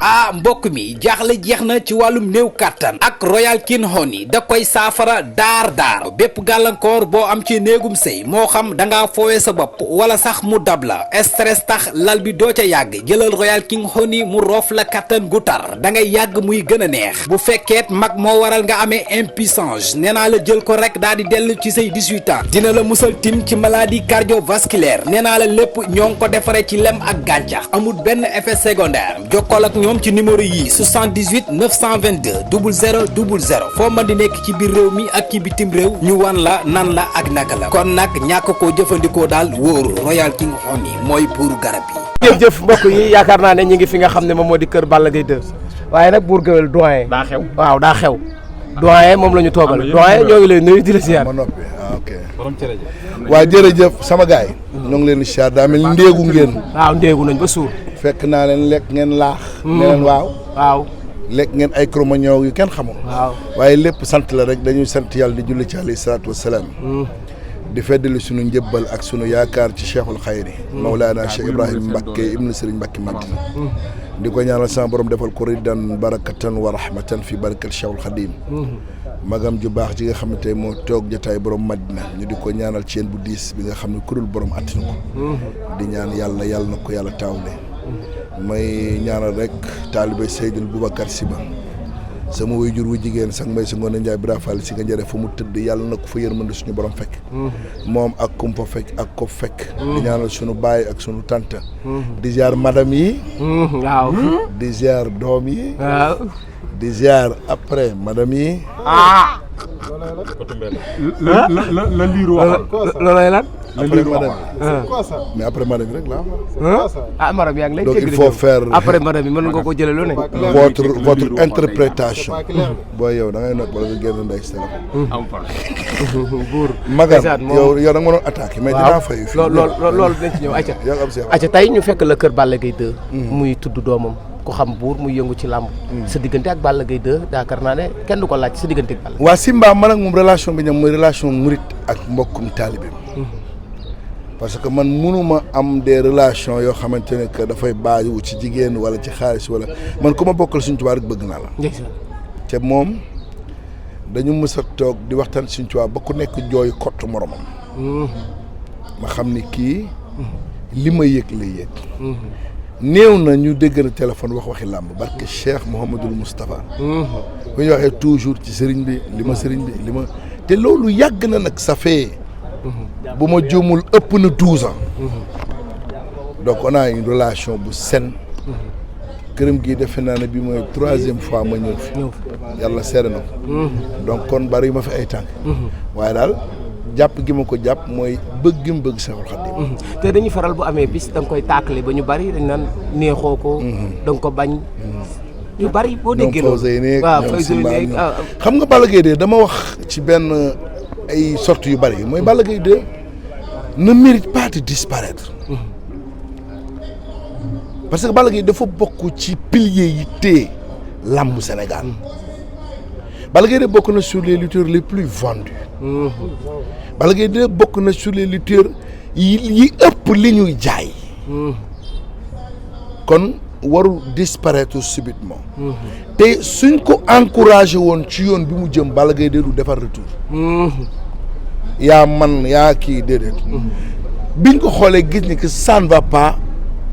mbokk mi jaaxle jeex na ci wàllum néew kàttan ak Royal King Honey da koy saafara daar bépp gàllankoor boo am ci néegum sëy moo xam da ngaa foowee sa bopp wala sax mu dab la stress tax lal bi doo ca yàgg jëlal Royal King Honey mu roof la kàttan gu tar da ngay yàgg muy gën a neex bu fekkeet mag moo waral nga amee impuissance nee naa la jël ko rek daal di dellu ci say 18 ans dina la musal tim ci maladie cardiovasculaire nee naa la lépp ñoo ngi ko defaree ci lem ak gàncax amul benn effet secondaire jokkool ak ñoom ci numéro yii 78 922 00 00 foo mën di nekk ci biir réew mi ak ci bitim réew ñu wan la nan la ak naka la kon nag ñàkk koo jëfandikoo daal wóoru Royal King Honey mooy buuru garab yi. jërëjëf mbokk yi yaakaar naa ne ñu ngi fi nga xam ne moom moo di kër Balla Gaye 2 waaye nag buur géwél doyen. daa xew waaw daa xew. doyen moom la ñu toogal doyen ñoo ngi lay nuyu di la siyaar. ma noppi ok. waaw jërëjëf sama gaay yi. ñoo ngi leen di siyaar daa mel ndéegu ngeen. waaw ndéegu nañ ba suur. fekk naa leen lekk ngeen laax. ne leen waaw. lekk ngeen ay cromañoo yu kenn xamul. waaw waaye lépp sant la rek dañuy sant yàlla di julli ci alayhi salaatu wasalaam. di feddali sunu njëbbal ak sunu yaakaar ci cheikhul xayri. Mawlaana Cheikh Ibrahim Mbakke ibnu Serigne Mbakke Madina. di ko ñaanal sama borom defal ko ridan barakatan wa rahmatan fi barakat cheikhul xadim. magam ju baax ji nga xam ne tey moo toog jotaay borom Madina ñu di ko ñaanal ci yéen bu diis bi nga xam ne kurul borom attinu ko. di ñaan yàlla na ko yàlla taawle. may ñaanal rek taalibe Seydil Boubacar Siba sama waajur wu jigéen sax may si ngoone Njaay Bira Fall si nga njëre fa mu tëdd yàlla na ko fa yërmande suñu borom fekk moom ak kum fa fekk ak ko fekk di ñaanal suñu baay ak suñu tante di ziar madame yi waaw di ziar doom yi waaw di ziar après madame yi la liiru wax loolay lan après madame mais après madame rek la madame yaa ngi lay donc il faut faire après madame yi mën nga ko jëlee lu ne votre interprétation booy yow da ngay noot wala nga génn ndey si téléphone buur magam yow da nga mënoon attaqué mais dinaa fay fii loolu dinañ ci ñëw acca tey ñu fekk la kër Balla Gaye 2 muy tudd doomam ko xam buur muy yëngu ci làmb sa diggante ak Balla Gaye 2 yaakaar naa ne kenn du ko laaj sa diggante ak Balla waa Simba man ak moom relation bi ñam mooy relation murit ak mbokkum taalibeem parce que man mënuma am des relations yoo xamante ne que dafay basé wu ci jigéen wala ci xaalis wala man ku ma bokkal Sëñ Tuubaa rek bëgg naa la te moom dañu mës a toog di waxtaan Sëñ Tuubaa ba ku nekk jooy kott moromam ma xam ni kii li ma yëg lay yëg néew na ñu dégg téléphone waxi làmb barke Cheikh Mouhamadul Moustapha bu ñu waxee toujours ci sëriñ bi li ma te loolu yàgg na nag ça fait bu ma juumul ëpp na 12 ans donc on a une relation bu saine këram gii defe naa ne bi mooy 3e fois ma ñëw fi yàlla seere na ko donc kon bari ma fi ay tànk waaye daal jàpp gi ma ko jàpp mooy bëgg gi mu bëgg Seexul Xadiim te dañuy faral bu amee bis da nga koy tàkkale ba ñu bari dañ naan neexoo ko da nga ko bañ ñu bari boo déggee loolu waaw xam nga Balla Gaye 2 dama wax ci benn ay sorties yu bari mooy Balla Gaye 2 ne mérite pas de disparaître parce que Balla Gaye dafa bokk ci piliers yi téye làmbu Sénégal Balla Gaye 2 bokk na sur les lutteurs les plus vendus Balla Gaye 2 bokk na sur les lutteurs yi ëpp li ñuy jaay kon warul disparaître subitement te suñ ko encouragé woon ci yoon bi mu jëm Balla Gaye 2 du defar retour yaa man yaa kii déedéet biñ ko xoolee gis ni que ça ne va pas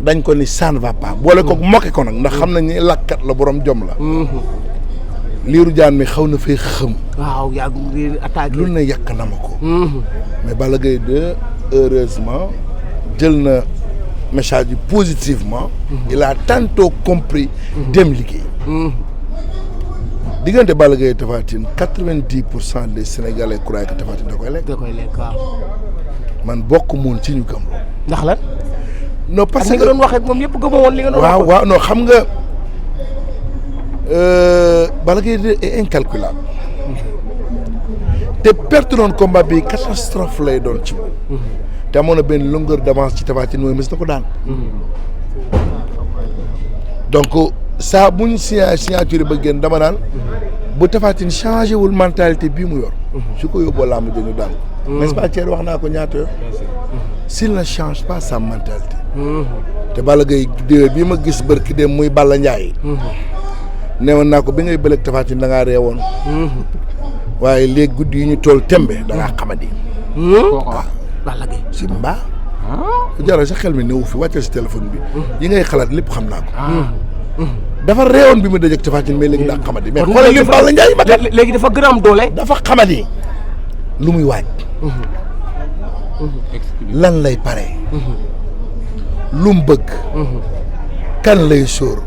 dañ ko ni ça ne va pas boole ko mokke ko nag ndax xam nañ ni lakkat la borom jom la liiru jaan mi xaw na fee xëm waaw yaa ngi attaqué lu ne yàq na ma ko mais Balla Gaye 2 heureusement jël na message bi positivement il a tantôt compris dem liggéey diggante Balla Gaye Tapha Tine 90% des Sénégalais croient que Tapha Tine da koy lekk waaw man bokk moon ci ñu gëm ndax lan non parce que nga doon wax ak moom yëpp gëmoo woon li nga doon wax waaw non xam nga Balla Gaye 2 est incalculable te perte doon combat bi catastrophe lay doon ci moom te amoon na benn longueur d'avance ci Tapha Tine mooy mës na ko daan donc saa buñ signature ba génn dama naan bu Tapha Tine changé wul mentalité bii mu yor su ko yóbboo làmb dañu daan ko n'est-ce pas Thierry wax naa ko ñaata yoon s'il ne change pas sa mentalité te Balla Gaye bii ma gis barki dem muy Balla Ndiaye. neewoon naa ko bi ngay bëleeg Tapha Tine da ngaa reewoon. waaye léegi guddi yi ñu toll tembe da ngaa xamadi. waaw Balla Gaye si mbaa. jaral sa xel mi newu fi wàccal si téléphone bi. yi ngay xalaat lépp xam naa ko. dafa réewoon bi mu dajeg Tapha Tine mais léegi daa xamadi. mais xoolal li Balla Ndiaye ma kat léegi dafa gën a am doole. dafa xamadi. lu muy waaj. lan lay pare. lu mu bëgg. kan lay sóor.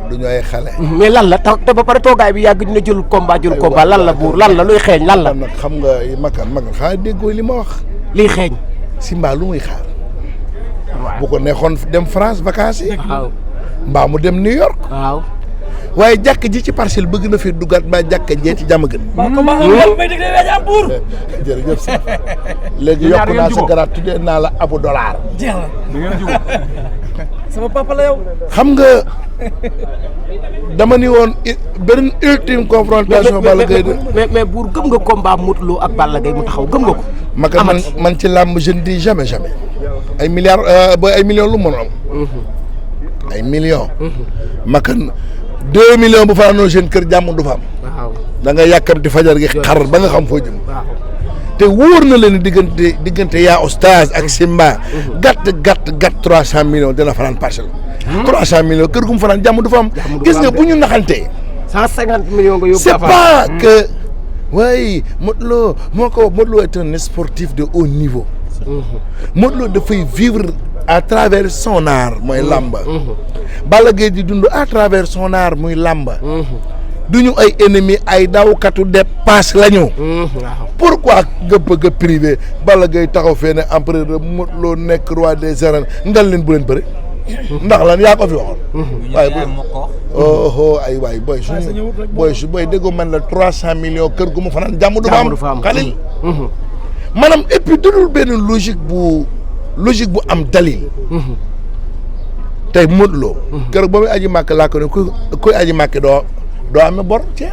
du ñu ay xale. mais lan la te ba pare toogaay bi yàgg dina jël combat lan la buur lan la luy xeeñ lan la. nag xam nga makan xanaa déggoo li ma wax. liy xeeñ. Simba lu muy xaar. bu ko neexoon dem France vacances yi. waaw. mbaa mu dem New York. waaw. waaye jàkk ji ci Parcelles bëgg na fi duggaat mbaa jàkk jee ci jàmm gën. jërëjëf sax léegi yokk naa sa garaat tuddee naa la abu dollar. jeex na sama papa la yow. xam nga dama ni woon benn ultime confrontation. Balla Gaye de mais buur gëm nga combat Modou Lo ak Balla Gaye mu taxaw gëm nga ko. man ci làmb je ne dis jamais ay milliards ba ay millions lu mën a am. ay millions. makan 2 millions bu fanaanoo seen kër jàmm du fa am. waaw da nga yàkkamti fajar gi xar ba nga xam foo jëm. te wóor na leen diggante yaa oustaz ak Simba. gàtt 300 millions dina fanaan Parcelles. 300 millions kër gu mu fanaan jàmm du fa am. gis nga bu ñu naxantee. 150 millions nga yóbbu. c'est pas que waaye Modou Lo est un sportif de haut niveau. Modou Lo dafay vivre à travers son art mooy làmba. Balla Gaye di dund à travers son art muy làmba. duñu ay ennemis ay dawkatu dépasse lañu. pourquoi nga bëgg a privé Balla Gaye taxaw fee ne empereur Modou Lo nekk roi des arènes ngal leen bu leen bëri. ndax lan yaa ko fi waxoon. waaye ay waay booy déggoo man la 300 millions kër gu mu fanaan jàmm du fa am xalil. maanaam et puis dudul benn logique bu am dalil. tey Modou Lo. keroog ba muy aji màkk laa ko ne kuy aji màkk doo amee bor ceer.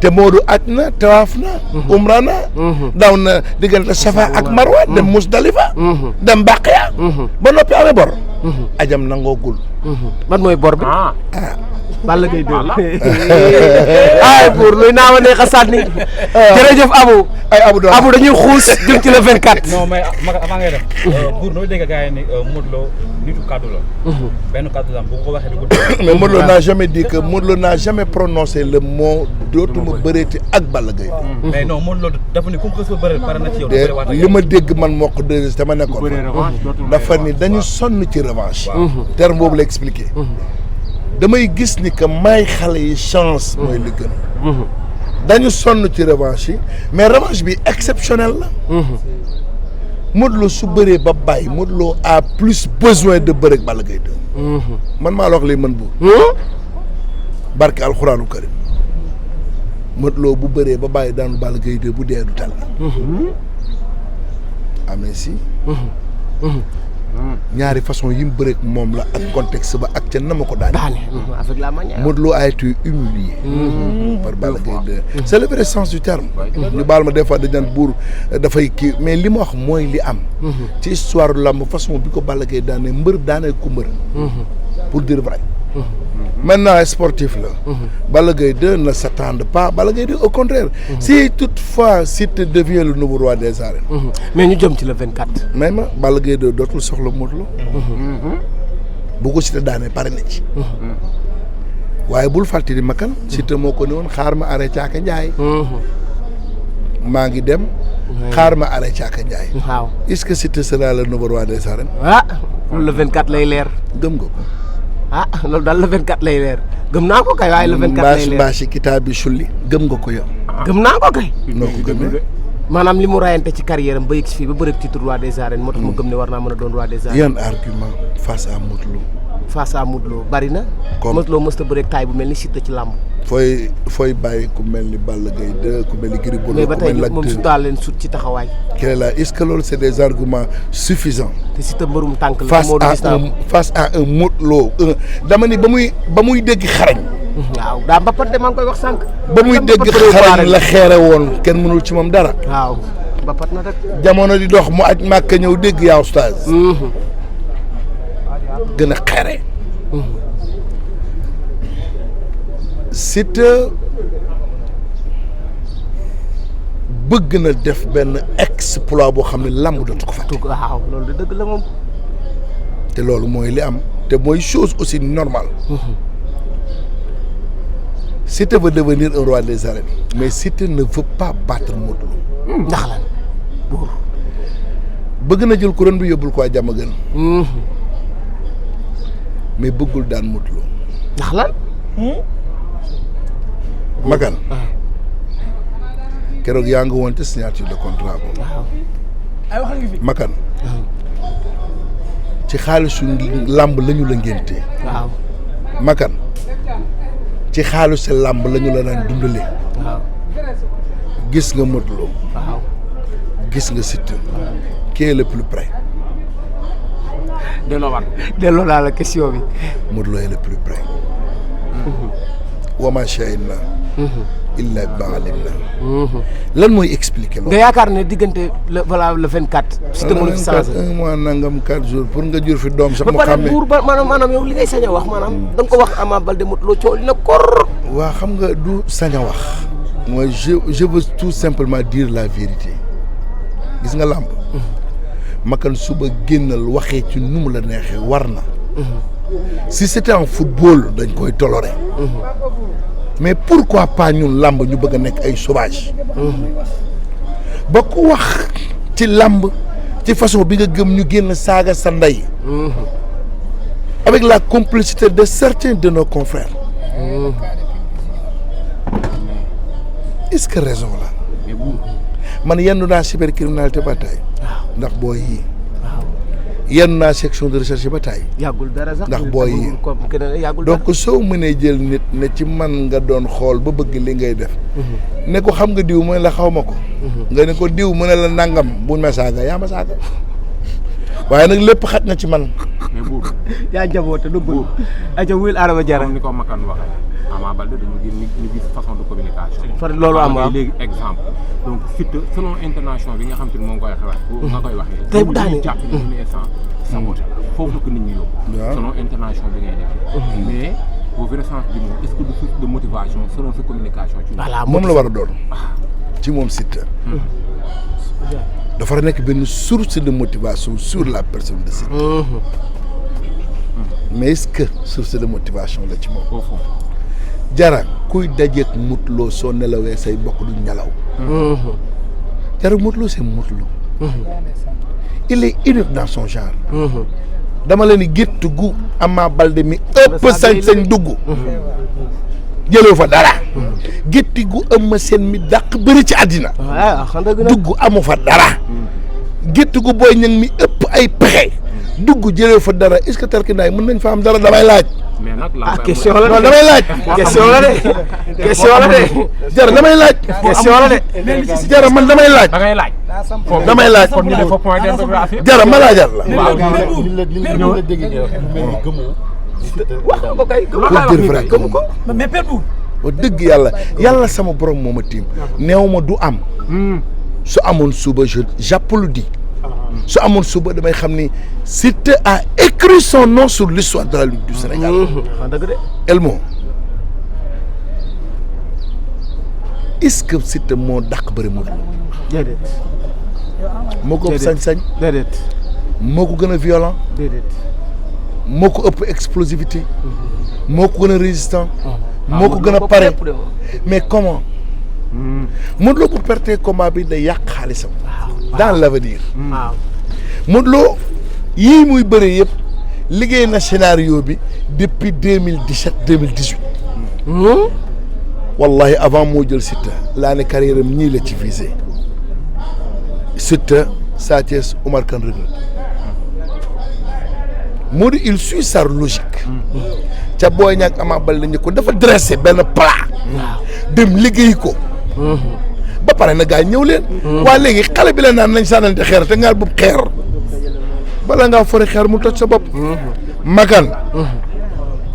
te Modou aj na tawaaf na. umra na. daw na diggante Safa ak Marwa dem Musdalifa. dem Baqiya. ba noppi amee bor. ajam nangoo gul. man mooy bor bi. Balla Gaye dégg ay pour luy naaw a neex a sànni. jërëjëf Abou. Abou dañuy xuus jëm ci le 24. non mais avant ngay def. pour noo dégg gars yi ni Modou Lo nitu kaddu la. benn kaddu la bu ko waxee du ko. mais Modou Lo n'a jamais dit que Modou Lo n'a jamais prononcé le mot dootuma bëreeti ak Balla Gaye. mais non Modou Lo dafa ni comme que soo bëree pare na ci yow. li ma dégg man moo ko dégg te ma nekkoon. dafa ni dañu sonn ci revanche. terme boobu la expliqué. damay gis ni que may xale yi chance mooy li gën. dañu sonn ci revanche yi mais revanche bi exceptionnel la. Modou Lo su bëree ba bàyyi Modou Lo a plus besoin de bëre ak Balla Gaye 2. man maa la wax lay mën bu barke alxuraanu karim Modou Lo bu bëree ba bàyyi daanu Balla Gaye 2 bu dee du tal. amee si. ñaari façon yi mu bëreek moom la ak contexte ba ak ca na ma ko daane. avec la manière. Modou Lo a été humilié par Balla Gaye 2. c'est le vrai sens du terme. ñu baal ma des fois dañ naan buur dafay kii mais li ma wax mooy li am. ci histoire lamb façon bi ko Balla Gaye daane mbër daane ku mbër. pour dire vrai. maintenant sportif la. Balla Gaye 2 ne s'attend pas Balla Gaye 2 au contraire. si toutefois Siteu devient le nouveau roi des arènes. mais ñu jëm ci le 24. mais ma Balla Gaye 2 dootul soxla Modou Lo. bu ko Siteu daanee pare na ci. waaye bul fàtte di makan Siteu moo ko ne woon xaar ma arrêté Caaka Njaay. maa ngi dem. xaar ma arrêté Caaka Njaay. waaw est-ce que Siteu sera le nouveau roi des arènes. le 24 lay leer. gëm nga ko. loolu daal le 24 lay leer gëm naa ko kay waaye le 24 lay leer mbaasi kitaab bi sulli gëm nga ko yow. gëm naa ko kay. noo ko gëmee. maanaam li mu rayante ci carrière am ba yegg si fii ba bëreeg titre roi des arènes moo tax ma gëm ne war naa mën a doon roi des arènes. yan argument face à Modou Lo. face à Modou Lo bari na. comme Modou Lo mës a bëreeg taay bu mel ni Siteu ci làmb. fooy bàyyi ku mel ni Balla Gaye 2 ku mel ni Gris Bordeaux. mais ba tey moom su daal leen sut ci taxawaay. quel est là est-ce que loolu c'est des arguments suffisants. te Siteu mbërum tànk la. face à un Modou Lo dama ni ba muy dégg xarañ. waaw daa mbapat de maa ngi koy wax sànq. ba muy dégg xarañ la xeere woon kenn mënul ci moom dara. waaw mbapat na rek. jamono di dox mu aj Màkka ñëw dégg yaa oustaz. gën a xeere Siteu bëgg na def benn exploit boo xam ne lamb dootu ko fàtte. waaw loolu de dëgg la moom. te loolu mooy li am te mooy chose aussi normale. Siteu veut devenir un roi des arènes mais Siteu ne veut pas battre Modou Lô. ndax lan buur. bëgg na jël couronne bi yóbbul ko jàmm gën. mais bëggul daan Modou Lô. ndax lan. Makan. keroog yaa ngi woon te signature de contrat boobu. Makan. ci xaalisu làmb lañu la ngénte. waaw. Makan. ci xaalisu làmb lañu la daan dundalee. waaw. gis nga Modou Lô. waaw. gis nga Siteu. qui est le plus près. delloo naa la question bi. Modou Lô est le plus près. wa ma shahidna illa bima alimna. lan mooy expliquer loolu. nga yaakaar ne diggante le 24. Siteu mënu fi changé un mois nangam 4 jours pour nga jur fi doom sax mu ba pare xàmmee. buur ba maanaam yow li ngay sañ a wax maanaam da nga ko wax Ama Baldé Modou Lô coow li na kor. waa xam nga du sañ a wax. mooy je veux tout simplement dire la vérité gis nga làmb. Makan suba génnal waxee ci nu mu la neexee war na. si c'était en football dañ koy toléré. mais pourquoi pas ñun làmb ñu bëgg a nekk ay sauvage. ba ku wax ci làmb ci façon bi nga gëm ñu génn saaga sa ndey. avec la complicité de certains de nos confrères. est-ce que raison la man yendu naa cybercriminalité ba tey ndax booy yi yendu naa section de recherche ba tey yàggul dara sax ndax booy yi yàggul dara. donc soo mënee jël nit ne ci man nga doon xool ba bëgg li ngay def ne ko xam nga diw mu ne la xaw ma ko nga ne ko diw mu ne la nangam buñ ma saaga yaa ma saaga waaye nag lépp xaj na ci man. mais buur yaa njaboote du buur. aja wuyul Adama Diarra ni ko Makan waxee Ama Baldé dañu gis façon de communication. far loolu am waaw léegi exemple donc Siteu selon international bi nga xam te ne moom nga koy waxee. nga koy waxee. tey bu daanee jàpp ne ñu instant saboté foofu la ko nit ñi yóbbu. waaw selon international bi ngay def. mais au vrai sens du mot est-ce que du source de motivation selon sa communication. ci voilà moom la war a doon ci moom Siteu dafa nekk benn source de motivation sur la personne de Siteu. mais est-ce que source de motivation la ci moom. au fond. Jara kuy dajeeg Modou Lô soo nelawee say bokk du ñelaw. Jara Modou Lô c'est Modou Lô. il est unique dans son genre. dama leen ni gétt gu Ama Baldé mi ëpp sañ-sañ dugg. jëloo fa dara. gétti gu Eumeu Sène mi dàq bëri ci àddina. dugg amu fa dara. gétt gu Boy Niang mi ëpp ay pexe. dugg jëlee fa dara est-ce que tarkindaay mën nañ fa am dara damay laaj. mais nag la question la non damay laaj. question la de question la de. Jara damay laaj. question la de. Jara man damay laaj. da ngay laaj. damay laaj. kon ñu def fa point d'interrogation. Jara ma laajal la. waaw wax nga ko kay. pour dire vrai mais Père Bou. wax dëgg yàlla sama borom moo ma tiim neew ma du am. su amoon suba j'applaudis. su amoon suba damay xam ni Siteu a écrit son nom sur l'histoire de la lutte du Sénégal. Elmo est-ce que Siteu moo dàq bëri Modou Lô. déedéet. moo ko ëpp sañ-sañ. déedéet. moo ko gën a violent. déedéet. moo ko ëpp explosivité. moo ko gën a résistant. moo ko gën a pare mais comment. Modou Lô bu perte combat bi day yàq xaalisam. dans l'avenir. waaw. Modou Lô yii muy bëre yëpp liggéey na scénario bi depuis 2017 2018. wallahi avant moo jël Siteu laa ne carrière am ñii la ci visé Siteu Sa Thiès Oumar Kane Reug Reug. Modou il suit sa logique. ca Boy Niang Ama Baldé ñu ko dafa dressé benn plat. dem liggéey ko. ba pare na gaa ñëw leen. waa léegi xale bi la naan nañ sànnante xeer te ngaar boobu xeer. bala ngaa fore xeer mu toj sa bopp. Makan.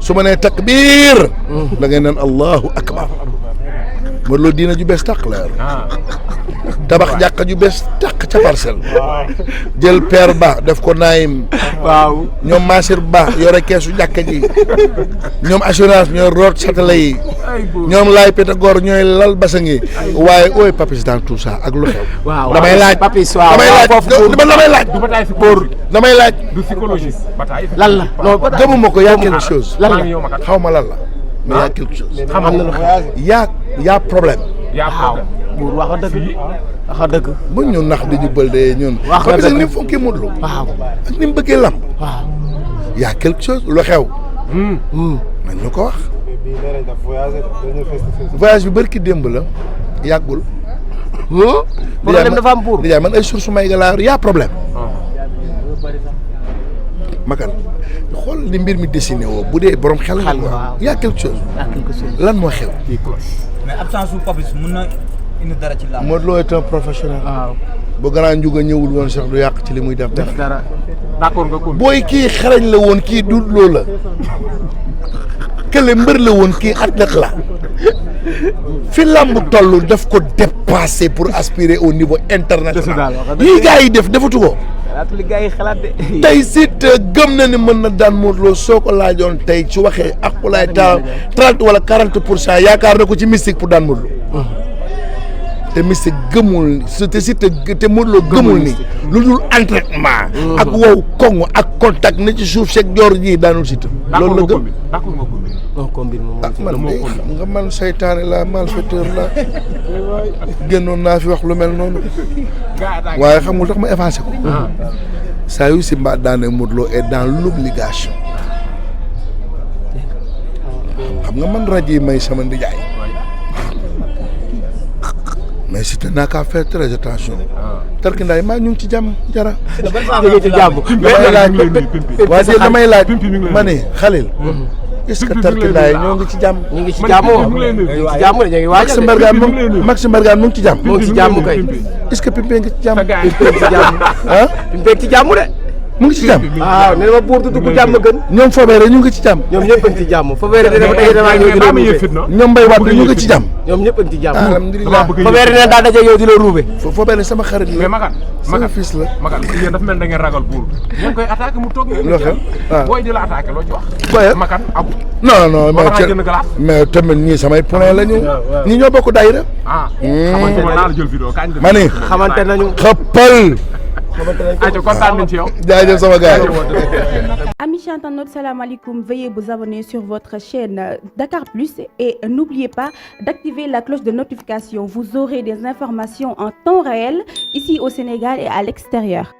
su ma nee takbiir. da ngay naan Allahu akbar. Modou Lô diina ju bees tàq la yor. tabax jàkka ju bees tàq ca parcelle jël père ba def ko naayim waaw ñoom Massir Ba yore keesu jàkka ji ñoom assurance ñooy root satala yi ñoom laay Pythagore ñooy lal basang yi waaye ooy Papis dans tout ça ak lu xew waaw damay laaj Papis waaw damay laaj du psychologiste bataille lan la non gëmuma ko y'a quelque chose lan la xaw ma lan la mais y'a quelque chose xam na lu xew y'a problème yaa problème buur wax dëgg wax dëgg bu ñu nax di ñu bël de ñun wax Papis dëgg ni mu fonkee Modou Lo waaw ak ni mu bëggee lamb waaw y'a quelque chose lu xew nañ ñu ko wax voyage bi bërki démb la yàggul problème dafa am buur di jaay man ay source may ga laa y'a problème makan xool li mbir mi dessiné woo bu dee borom xel la y'a quelque chose lan moo xew mais absence su Papis mun na indi dara ci làmb. Modou Lo est un professionnel waaw bu grand njuga ñëwul woon sax du yàq ci li muy def dara d'accord nga ko booy kii xarañ la woon kii du loo la kële mbër la woon kii athlète la fi làmb toll daf ko dépassé pour aspirer au niveau international yii gars yi defatu ko li gars yi xalaat de tey Siteu gëm na ni mën na daan Modou Lo soo ko laajoon tey su waxee akulaay taal 30 wala 40% yaakaar na ko ci mystique pour daan Modou Lo te mystique gëmul te Siteu te Modou Lo gëmul ni lu dul entraînement ak wow koŋ ak contact na ci suuf seeg joor ji daanul Siteu loolu la gëm d'accord nga ko non combine moom man de xam nga man saytaane la malfaiteur la génnoon naa fi wax lu mel noonu waaye xamul tax ma effacé ko saa yu si mbaa daane Modou Lo est dans l'obligation xam nga man rajo yi may sama ndijaay mais Siteu naa kaa faire très attention tarkindaay maa ñu ngi ci jàmm jara ci jàmm damay laaj ma ne Khalil est-ce que tarkindaay ñoo ngi ci jàmm ñu ngi ci jàmm ñu ngi ci jàmm ñu ngi waajal Max Mbargane mu ngi ci jàmm mu ngi ci jàmm kay est-ce que Pimpé ngi ci jàmm Pimpé ci jàmm ah Pimpé ci jàmm de mu ngi ci jàmm waaw nee na ma buur du dugg jàmm gën ñoom Fobere ñu ngi ci jàmm ñoom ñëpp a ngi ci jàmm Fobere dina daje damaa ñëw di la ruube ñoom Mbaye Wade ñu ngi ci jàmm ñoom ñëpp a ngi ci jàmm alhamdulilah Fobere dina daa daje yow di la ruube Fobere sama xarit la mais Makan sama fils la Makan yéen dafa mel da ngeen ragal buur ngeen koy attaqué mu toog loo xew waaw booy di la attaqué loo ci wax booy Makan abu non non mais tamit ñii samay point la ñu ñi ñoo bokk daayira xamante naa la jël vidéo kañ ma ni xamante nañu xëppal ayca kontaan nañ ci yow jaajëf sama gars Amis internautes, salam alaikum. Veuillez vous abonner sur votre chaîne Dakar Plus et n'oubliez pas d'activer la cloche de notification. Vous aurez des informations en temps réel ici au Sénégal et à l'extérieur.